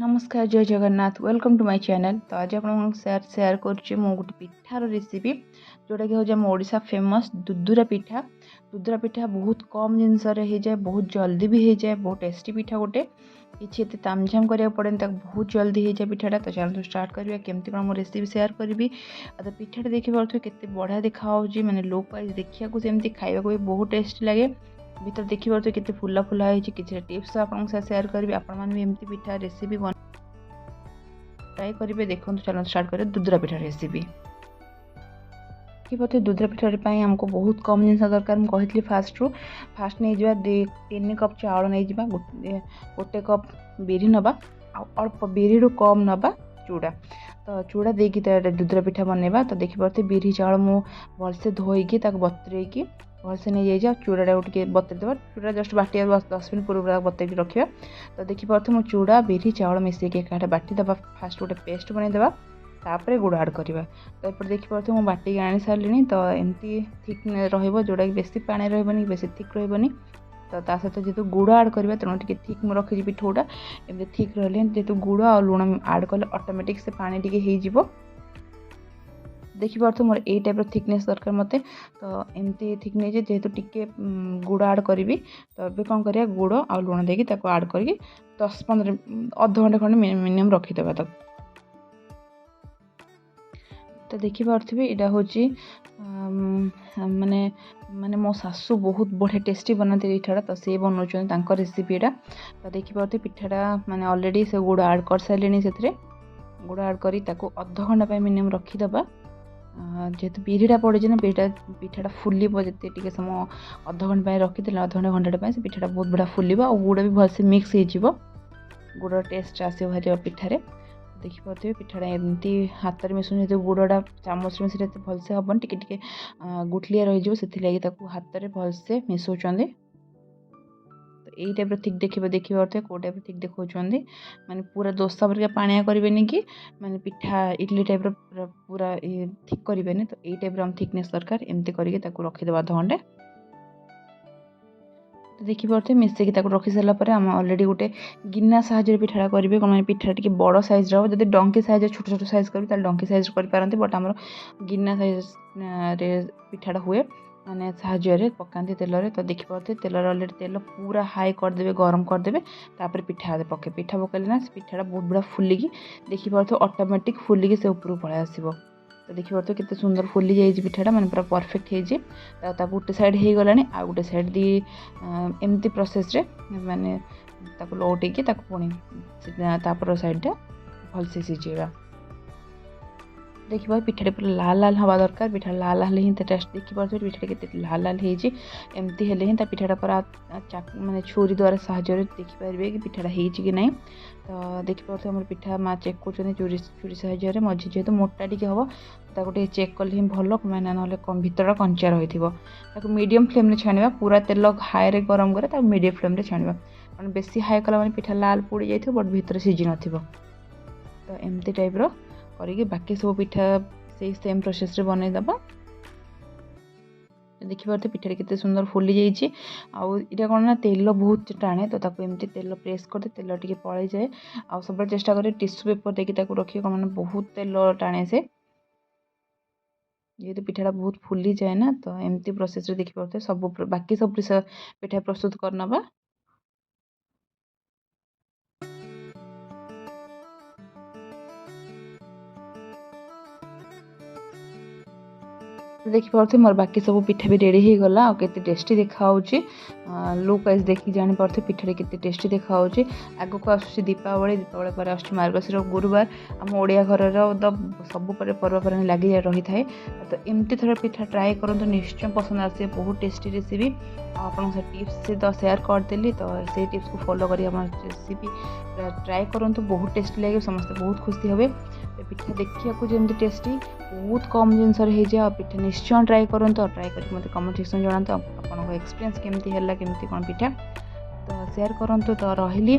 ନମସ୍କାର, ଜୟ Jagannath. Welcome to my channel. ତ ଆଜି ଆପଣଙ୍କୁ ସେୟାର କରୁଛି ମୁଁ ଗୋଟେ ପିଠାର ରେସିପି, ଯେଉଁଟାକି ହେଉଛି ଆମ ଓଡ଼ିଶା ଫେମସ୍ ଦୁଦୁରା ପିଠା। ଦୁଦୁରା ପିଠା ବହୁତ କମ୍ ଜିନିଷରେ ହେଇଯାଏ, ବହୁତ ଜଲ୍ଦି ବି ହେଇଯାଏ, ବହୁତ ଟେଷ୍ଟି ପିଠା ଗୋଟେ। କିଛି ଏତେ ତାମଝାମ କରିବାକୁ ପଡ଼େନି, ତାକୁ ବହୁତ ଜଲ୍ଦି ହେଇଯାଏ ପିଠାଟା। ତ ଚାଲନ୍ତୁ ଷ୍ଟାର୍ଟ କରିବା, କେମିତି କ'ଣ ମୁଁ ରେସିପି ସେୟାର କରିବି। ଆଉ ତ ପିଠାଟା ଦେଖିପାରୁଥିବେ କେତେ ବଢ଼ିଆ ଦେଖାହେଉଛି, ମାନେ ଲୁକ୍ ୱାଇଜ୍ ଦେଖିବାକୁ ସେମିତି, ଖାଇବାକୁ ବି ବହୁତ ଟେଷ୍ଟି ଲାଗେ। ଭିତରେ ଦେଖିପାରୁଥିବେ କେତେ ଫୁଲା ଫୁଲା ହେଇଛି। କିଛିଟା ଟିପ୍ସ ଆପଣଙ୍କ ସହ ସେୟାର କରିବି, ଆପଣମାନେ ବି ଏମିତି ପିଠା ରେସିପି ଟ୍ରାଏ କରିବେ। ଦେଖନ୍ତୁ, ଚାଲନ୍ତୁ ଷ୍ଟାର୍ଟ କରିବା ଦୁଦୁରା ପିଠା ରେସିପି। ଦେଖିପାରୁଥିବେ, ଦୁଦୁରା ପିଠା ପାଇଁ ଆମକୁ ବହୁତ କମ୍ ଜିନିଷ ଦରକାର। ମୁଁ କହିଥିଲି ଫାଷ୍ଟରୁ, ଫାଷ୍ଟ ନେଇଯିବା 3 କପ୍ ଚାଉଳ ନେଇଯିବା, 1 କପ୍ ବିରି ନେବା, ଆଉ ଅଳ୍ପ ବିରିରୁ କମ୍ ନେବା ଚୁଡ଼ା। ତ ଚୁଡ଼ା ଦେଇକି ତା ଦୁଦୁରା ପିଠା ବନେଇବା। ତ ଦେଖିପାରୁଥିବେ, ବିରି ଚାଉଳ ମୁଁ ଭଲସେ ଧୋଇକି ତାକୁ ବତୁରେଇକି ଭଲସେ ନେଇଯାଇଛି। ଆଉ ଚୁଡ଼ାଟାକୁ ଟିକେ ବତୁରେଇ ଦେବା। ଚୁଡ଼ା ଜଷ୍ଟ ବାଟିବା 10 ମିନିଟ୍ ପୂର୍ବରୁ ତାକୁ ବତୁରେଇକି ରଖିବା। ତ ଦେଖିପାରୁଥିବେ, ମୁଁ ଚୁଡ଼ା, ବିରି, ଚାଉଳ ମିଶେଇକି ଏକାଠି ବାଟିଦେବା। ଫାଷ୍ଟ ଗୋଟେ ପେଷ୍ଟ ବନେଇଦେବା, ତାପରେ ଗୁଡ଼ ଆଡ଼୍ କରିବା। ତ ଏପଟେ ଦେଖିପାରୁଥିବେ, ମୁଁ ବାଟିକି ଆଣି ସାରିଲିଣି। ତ ଏମିତି ଥିକ୍ ରହିବ, ଯେଉଁଟାକି ବେଶୀ ପାଣି ରହିବନି କି ବେଶୀ ଥିକ୍ ରହିବନି। ତ ତା ସହିତ ଯେହେତୁ ଗୁଡ଼ ଆଡ଼୍ କରିବା, ତେଣୁ ଟିକେ ଥିକ୍ ମୁଁ ରଖିଛି ପିଠଉଟା। ଏମିତି ଥିକ୍ ରହିଲେ, ଯେହେତୁ ଗୁଡ଼ ଆଉ ଲୁଣ ଆଡ଼୍ କଲେ ଅଟୋମେଟିକ୍ ସେ ପାଣି ଟିକେ ହେଇଯିବ। ଦେଖିପାରୁଥିବ, ମୋର ଏଇ ଟାଇପ୍ର ଥିକନେସ୍ ଦରକାର ମୋତେ। ତ ଏମିତି ଥିକନେସ୍, ଯେହେତୁ ଟିକେ ଗୁଡ଼ ଆଡ଼୍ କରିବି। ତ ଏବେ କ'ଣ କରିବା? ଗୁଡ଼ ଆଉ ଲୁଣ ଦେଇକି ତାକୁ ଆଡ଼୍ କରିକି 10 15 ଅଧଘଣ୍ଟେ ଖଣ୍ଡେ ମିନିମମ୍ ରଖିଦେବା ତାକୁ। ତ ଦେଖିପାରୁଥିବେ, ଏଇଟା ହେଉଛି ମାନେ ମାନେ ମୋ ଶାଶୁ ବହୁତ ବଢ଼ିଆ ଟେଷ୍ଟି ବନାନ୍ତି ପିଠାଟା, ତ ସିଏ ବନାଉଛନ୍ତି, ତାଙ୍କ ରେସିପି ଏଇଟା। ତ ଦେଖିପାରୁଥିବେ, ପିଠାଟା ମାନେ ଅଲରେଡ଼ି ସେ ଗୁଡ଼ ଆଡ଼୍ କରିସାରିଲେଣି ସେଥିରେ। ଗୁଡ଼ ଆଡ଼୍ କରି ତାକୁ ଅଧଘଣ୍ଟା ପାଇଁ ମିନିମମ୍ ରଖିଦେବା। ଯେହେତୁ ବିରିଟା ପଡ଼ିଛି ନା, ବିରିଟା ପିଠାଟା ଫୁଲିବ। ଯେତେ ଟିକେ ସମୟ ଅଧଘଣ୍ଟା ପାଇଁ ରଖିଦେଲେ, ଅଧଘଣ୍ଟା ଘଣ୍ଟାଟେ ପାଇଁ, ସେ ପିଠାଟା ବହୁତ ବଢ଼ିଆ ଫୁଲିବ ଆଉ ଗୁଡ଼ ବି ଭଲସେ ମିକ୍ସ ହେଇଯିବ। ଗୁଡ଼ ଟେଷ୍ଟ ଆସିବ ଭାରି ପିଠାରେ। ଦେଖିପାରୁଥିବେ, ପିଠାଟା ଏମିତି ହାତରେ ମିଶୁନି। ଯେହେତୁ ଗୁଡ଼ଟା ଚାମଚରେ ମିଶିଲେ ଏତେ ଭଲସେ ହେବନି, ଟିକେ ଟିକେ ଗୁଠଲିଆ ରହିଯିବ, ସେଥିଲାଗି ତାକୁ ହାତରେ ଭଲସେ ମିଶାଉଛନ୍ତି। ତ ଏଇ ଟାଇପ୍ର ଥିକ୍ ଦେଖିବେ, ଦେଖିପାରୁଥିବେ କେଉଁ ଟାଇପ୍ର ଥିକ୍ ଦେଖାଉଛନ୍ତି। ମାନେ ପୁରା ଦୋସା ପରିକା ପାଣିଆ କରିବେନି କି ମାନେ ପିଠା ଇଡ଼ଲି ଟାଇପ୍ର ପୁରା ପୁରା ଥିକ୍ କରିବେନି। ତ ଏଇ ଟାଇପ୍ର ଆମ ଥିକନେସ୍ ଦରକାର। ଏମିତି କରିକି ତାକୁ ରଖିଦେବା ଅଧଘଣ୍ଟେ। ତ ଦେଖିପାରୁଥିବେ, ମିଶେଇକି ତାକୁ ରଖି ସାରିଲା ପରେ ଆମେ ଅଲରେଡ଼ି ଗୋଟେ ଗିନା ସାହାଯ୍ୟରେ ପିଠାଟା କରିବେ। କ'ଣ ମାନେ ପିଠାଟା ଟିକେ ବଡ଼ ସାଇଜ୍ର ହେବ। ଯଦି ଡଙ୍କି ସାଇଜ୍ର ଛୋଟ ଛୋଟ ସାଇଜ୍ କରିବେ, ତାହେଲେ ଡଙ୍କି ସାଇଜ୍ କରିପାରନ୍ତି, ବଟ୍ ଆମର ଗିନା ସାଇଜ୍ରେ ପିଠାଟା ହୁଏ, ମାନେ ସାହାଯ୍ୟରେ ପକାନ୍ତି ତେଲରେ। ତ ଦେଖିପାରୁଥିବେ, ତେଲରେ ଅଲରେଡ଼ି ତେଲ ପୁରା ହାଇ କରିଦେବେ, ଗରମ କରିଦେବେ, ତାପରେ ପିଠା ପକେଇବେ। ପିଠା ପକେଇଲେ ନା ସେ ପିଠାଟା ବହୁତ ବଢ଼ିଆ ଫୁଲିକି, ଦେଖିପାରୁଥିବେ, ଅଟୋମେଟିକ୍ ଫୁଲିକି ସେ ଉପରକୁ ପଳେଇ ଆସିବ। ତ ଦେଖିପାରୁଥିବେ, କେତେ ସୁନ୍ଦର ଫୁଲି ଯାଇଛି ପିଠାଟା, ମାନେ ପୁରା ପରଫେକ୍ଟ ହେଇଛି। ତ ତାକୁ ଗୋଟେ ସାଇଡ଼୍ ହେଇଗଲାଣି, ଆଉ ଗୋଟେ ସାଇଡ଼୍ ଦେଇ ଏମିତି ପ୍ରୋସେସ୍ରେ ମାନେ ତାକୁ ଲଉଟେଇକି ତାକୁ ପୁଣି ତାପର ସାଇଡ଼୍ଟା ଭଲସେ ସିଝେଇବା। ଦେଖିବା, ପିଠାଟି ପୁରା ଲାଲ ଲାଲ ହେବା ଦରକାର। ପିଠା ଲାଲ ହେଲେ ହିଁ ତା ଟେଷ୍ଟ। ଦେଖିପାରୁଥିବେ, ପିଠାଟା କେତେ ଲାଲ ଲାଲ ହେଇଛି। ଏମିତି ହେଲେ ହିଁ ତା ପିଠାଟା ପୁରା ମାନେ ଛୁରୀ ଦ୍ୱାରା ସାହାଯ୍ୟରେ ଦେଖିପାରିବେ କି ପିଠାଟା ହେଇଛି କି ନାହିଁ। ତ ଦେଖିପାରୁଥିବେ, ଆମର ପିଠା ମା ଚେକ୍ କରୁଛନ୍ତି ଛୁରୀ ସାହାଯ୍ୟରେ। ମଝି ଯେହେତୁ ମୋଟା ଟିକେ ହେବ, ତାକୁ ଟିକେ ଚେକ୍ କଲେ ହିଁ ଭଲ, ମାନେ ନହେଲେ ଭିତରଟା କଞ୍ଚା ରହିଥିବ। ତାକୁ ମିଡ଼ିୟମ୍ ଫ୍ଲେମ୍ରେ ଛାଣିବା। ପୁରା ତେଲ ହାଇରେ ଗରମ କରି ତାକୁ ମିଡ଼ିୟମ୍ ଫ୍ଲେମ୍ରେ ଛାଣିବା, କାରଣ ବେଶୀ ହାଇ କଲା ମାନେ ପିଠା ଲାଲ ପୋଡ଼ି ଯାଇଥିବ, ବଟ୍ ଭିତରେ ସିଝି ନଥିବ। ତ ଏମିତି ଟାଇପ୍ର କରିକି ବାକି ସବୁ ପିଠା ସେଇ ସେମ୍ ପ୍ରୋସେସ୍ରେ ବନେଇଦେବା। ଦେଖିପାରୁଥିବେ, ପିଠାଟା କେତେ ସୁନ୍ଦର ଫୁଲି ଯାଇଛି। ଆଉ ଏଇଟା କ'ଣ ନା ତେଲ ବହୁତ ଟାଣେ, ତ ତାକୁ ଏମିତି ତେଲ ପ୍ରେସ୍ କରିଦେଲେ ତେଲ ଟିକେ ପଳେଇଯାଏ। ଆଉ ସବୁବେଳେ ଚେଷ୍ଟା କରିବେ ଟିସୁ ପେପର୍ ଦେଇକି ତାକୁ ରଖିବେ, କ'ଣ ମାନେ ବହୁତ ତେଲ ଟାଣେ ସେ, ଯେହେତୁ ପିଠାଟା ବହୁତ ଫୁଲିଯାଏ ନା। ତ ଏମିତି ପ୍ରୋସେସ୍ରେ ଦେଖିପାରୁଥିବେ, ସବୁ ବାକି ସବୁ ପିଠା ପ୍ରସ୍ତୁତ କରିନେବା। ଦେଖିପାରୁଥିବେ, ମୋର ବାକି ସବୁ ପିଠା ବି ରେଡ଼ି ହେଇଗଲା। ଆଉ କେତେ ଟେଷ୍ଟି ଦେଖାହେଉଛି, ଲୁକ୍ ୱାଇଜ୍ ଦେଖିକି ଜାଣିପାରୁଥିବେ ପିଠାଟି କେତେ ଟେଷ୍ଟି ଦେଖାହେଉଛି। ଆଗକୁ ଆସୁଛି ଦୀପାବଳି, ଦୀପାବଳି ପରେ ଆସୁଛି ମାର୍ଗଶିର ଗୁରୁବାର। ଆମ ଓଡ଼ିଆ ଘରର ତ ସବୁ ପରେ ପର୍ବପର୍ବାଣି ଲାଗି ରହିଥାଏ। ତ ଏମିତି ଥରେ ପିଠା ଟ୍ରାଏ କରନ୍ତୁ, ନିଶ୍ଚୟ ପସନ୍ଦ ଆସିବ। ବହୁତ ଟେଷ୍ଟି ରେସିପି। ଆଉ ଆପଣଙ୍କ ସେ ଟିପ୍ସ ତ ସେୟାର କରିଦେଲି, ତ ସେଇ ଟିପ୍ସକୁ ଫଲୋ କରି ଆପଣ ରେସିପି ଟ୍ରାଏ କରନ୍ତୁ, ବହୁତ ଟେଷ୍ଟି ଲାଗିବ, ସମସ୍ତେ ବହୁତ ଖୁସି ହେବେ। ପିଠା ଦେଖିବାକୁ ଯେମିତି ଟେଷ୍ଟି, ବହୁତ କମ୍ ଜିନିଷରେ ହେଇଯାଏ। ଆଉ ପିଠା ନିଶ୍ଚୟ ଟ୍ରାଏ କରନ୍ତୁ, ଆଉ ଟ୍ରାଏ କରିକି ମୋତେ କମେଣ୍ଟ ସେକ୍ସନ୍ ଜଣାନ୍ତୁ ଆପଣଙ୍କ ଏକ୍ସପିରିଏନ୍ସ କେମିତି ହେଲା, କେମିତି କ'ଣ ପିଠା ତ ସେୟାର କରନ୍ତୁ। ତ ରହିଲି।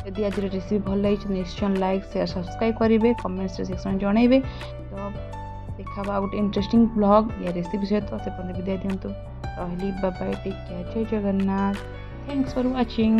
ଯଦି ଆଜିର ରେସିପି ଭଲ ଲାଗିଛି, ନିଶ୍ଚୟ ଲାଇକ୍, ସେୟାର, ସବସ୍କ୍ରାଇବ୍ କରିବେ, କମେଣ୍ଟ ସେକ୍ସନ୍ ଜଣାଇବେ। ତ ଦେଖା ଆଉ ଗୋଟେ ଇଣ୍ଟରେଷ୍ଟିଂ ବ୍ଲଗ୍ ୟା ରେସିପି ସହିତ, ସେ ପର୍ଯ୍ୟନ୍ତ ବିଦାୟ ଦିଅନ୍ତୁ। ରହିଲି, bye, take care, Jai Jagannath. Thanks for watching.